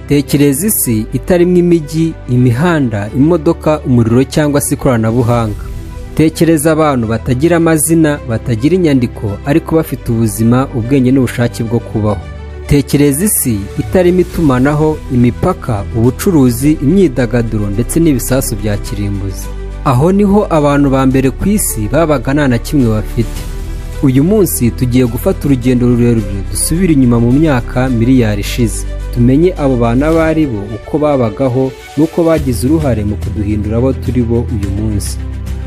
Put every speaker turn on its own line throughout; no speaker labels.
Tekereza isi itarimo imijyi, imihanda, imodoka, umuriro cyangwa se ikoranabuhanga. Tekereza abantu batagira amazina, batagira inyandiko, ariko bafite ubuzima, ubwenge n'ubushake bwo kubaho. Tekereza isi itarimo itumanaho, imipaka, ubucuruzi, imyidagaduro ndetse n'ibisasu bya kirimbuzi. Aho niho abantu ba mbere ku isi babaga nta na kimwe bafite. Uyu munsi tugiye gufata urugendo rurerure, dusubire inyuma mu myaka miliyari ishize, tumenye abo bantu abo ari bo, uko babagaho n'uko bagize uruhare mu kuduhindura abo turi bo uyu munsi.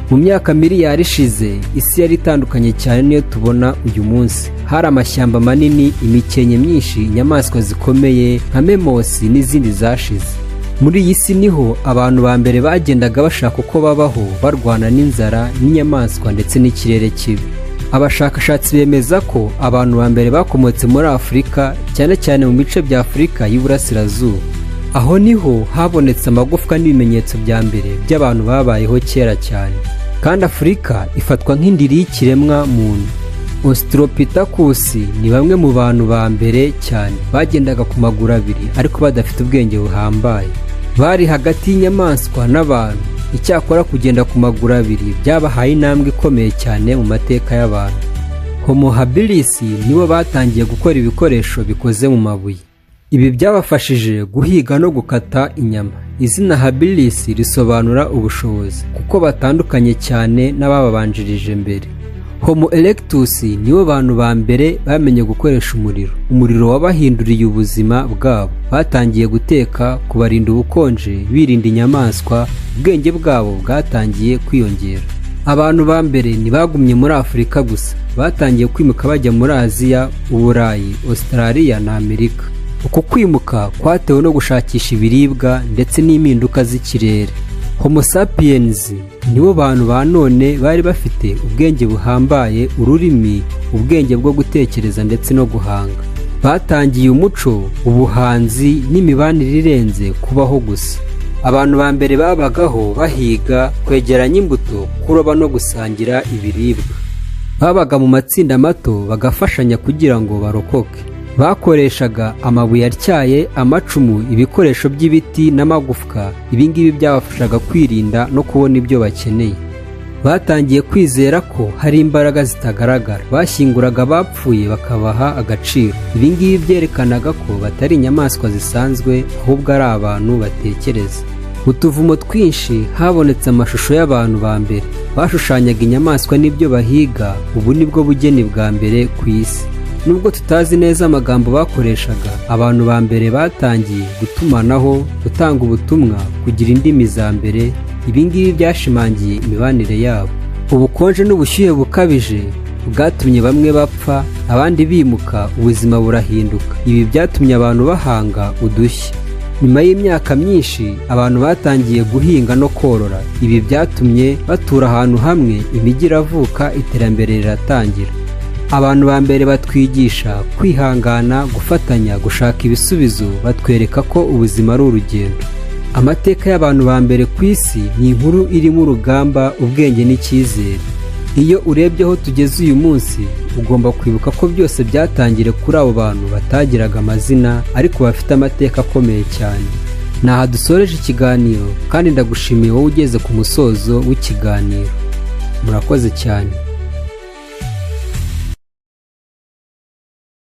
Mu myaka miliyari ishize, isi yari itandukanye cyane n'iyo tubona uyu munsi. Hari amashyamba manini, imikenke myinshi, inyamaswa zikomeye nka mammoth n'izindi zashize. Muri iyi si niho abantu ba mbere bagendaga bashaka uko babaho, barwana n'inzara, n'inyamaswa ndetse n'ikirere kibi. Abashakashatsi bemeza ko abantu ba mbere bakomotse muri Afurika, cyane cyane mu bice bya Afurika y'Iburasirazuba. Aho niho habonetse amagufwa n'ibimenyetso bya mbere by'abantu babayeho kera cyane. Kandi Afurika ifatwa nk'indiri y'ikiremwa muntu. Australopithecus ni bamwe mu bantu ba mbere cyane bagendaga ku maguru abiri, ariko badafite ubwenge buhambaye. Bari hagati y'inyamaswa n'abantu. Icyakora, kugenda ku maguru abiri byabahaye intambwe ikomeye cyane mu mateka y'abantu. Homo habilis nibo batangiye gukora ibikoresho bikoze mu mabuye. Ibi byabafashije guhiga no gukata inyama. Izina habilis risobanura ubushobozi, kuko batandukanye cyane n'abababanjirije mbere. Homo erectus nibo bantu ba mbere bamenye gukoresha umuriro. Umuriro wabahinduriye ubuzima bwabo. Batangiye guteka, kubarinda ubukonje, birinda inyamaswa. Ubwenge bwabo bwatangiye kwiyongera. Abantu ba mbere ntibagumye muri Afurika gusa. Batangiye kwimuka bajya muri Aziya, Uburayi, Australia na Amerika. Uku kwimuka kwatewe no gushakisha ibiribwa ndetse n'impinduka z'ikirere. Homo sapiens nibo bantu ba none bari bafite ubwenge buhambaye, ururimi, ubwenge bwo gutekereza ndetse no guhanga. Batangiye umuco, ubuhanzi n'imibanire irenze kubaho gusa. Abantu ba mbere babagaho bahiga, kwegeranya imbuto, kuroba no gusangira ibiribwa. Babaga mu matsinda mato, bagafashanya kugira ngo barokoke. Bakoreshaga amabuye atyaye, amacumu, ibikoresho by'ibiti n'amagufwa. Ibi ngibi byabafashaga kwirinda no kubona ibyo bakeneye. Batangiye kwizera ko hari imbaraga zitagaragara. Bashyinguraga abapfuye, bakabaha agaciro. Ibi ngibi byerekanaga ko batari inyamaswa zisanzwe, ahubwo ari abantu batekereza. Mu tuvumo twinshi habonetse amashusho y'abantu ba mbere. Bashushanyaga inyamaswa n'ibyo bahiga. Ubu nibwo bugeni bwa mbere ku isi. Nubwo tutazi neza amagambo bakoreshaga, abantu ba mbere batangiye gutumanaho, gutanga ubutumwa, kugira indimi za mbere. Ibi ngibi byashimangiye imibanire yabo. Ubukonje n'ubushyuhe bukabije bwatumye bamwe bapfa, abandi bimuka, ubuzima burahinduka. Ibi byatumye abantu bahanga udushya. Nyuma y'imyaka myinshi, abantu batangiye guhinga no korora. Ibi byatumye batura ahantu hamwe, imijyi iravuka, iterambere riratangira. Abantu ba mbere batwigisha kwihangana, gufatanya, gushaka ibisubizo. Batwereka ko ubuzima ari urugendo. Amateka y'abantu ba mbere ku isi ni inkuru irimo urugamba, ubwenge n'icyizere. Iyo urebye aho tugeze uyu munsi, ugomba kwibuka ko byose byatangiriye kuri abo bantu batagiraga amazina, ariko bafite amateka akomeye cyane. Ni aha dusoreje ikiganiro, kandi ndagushimiye wowe ugeze ku musozo w'ikiganiro. Murakoze cyane.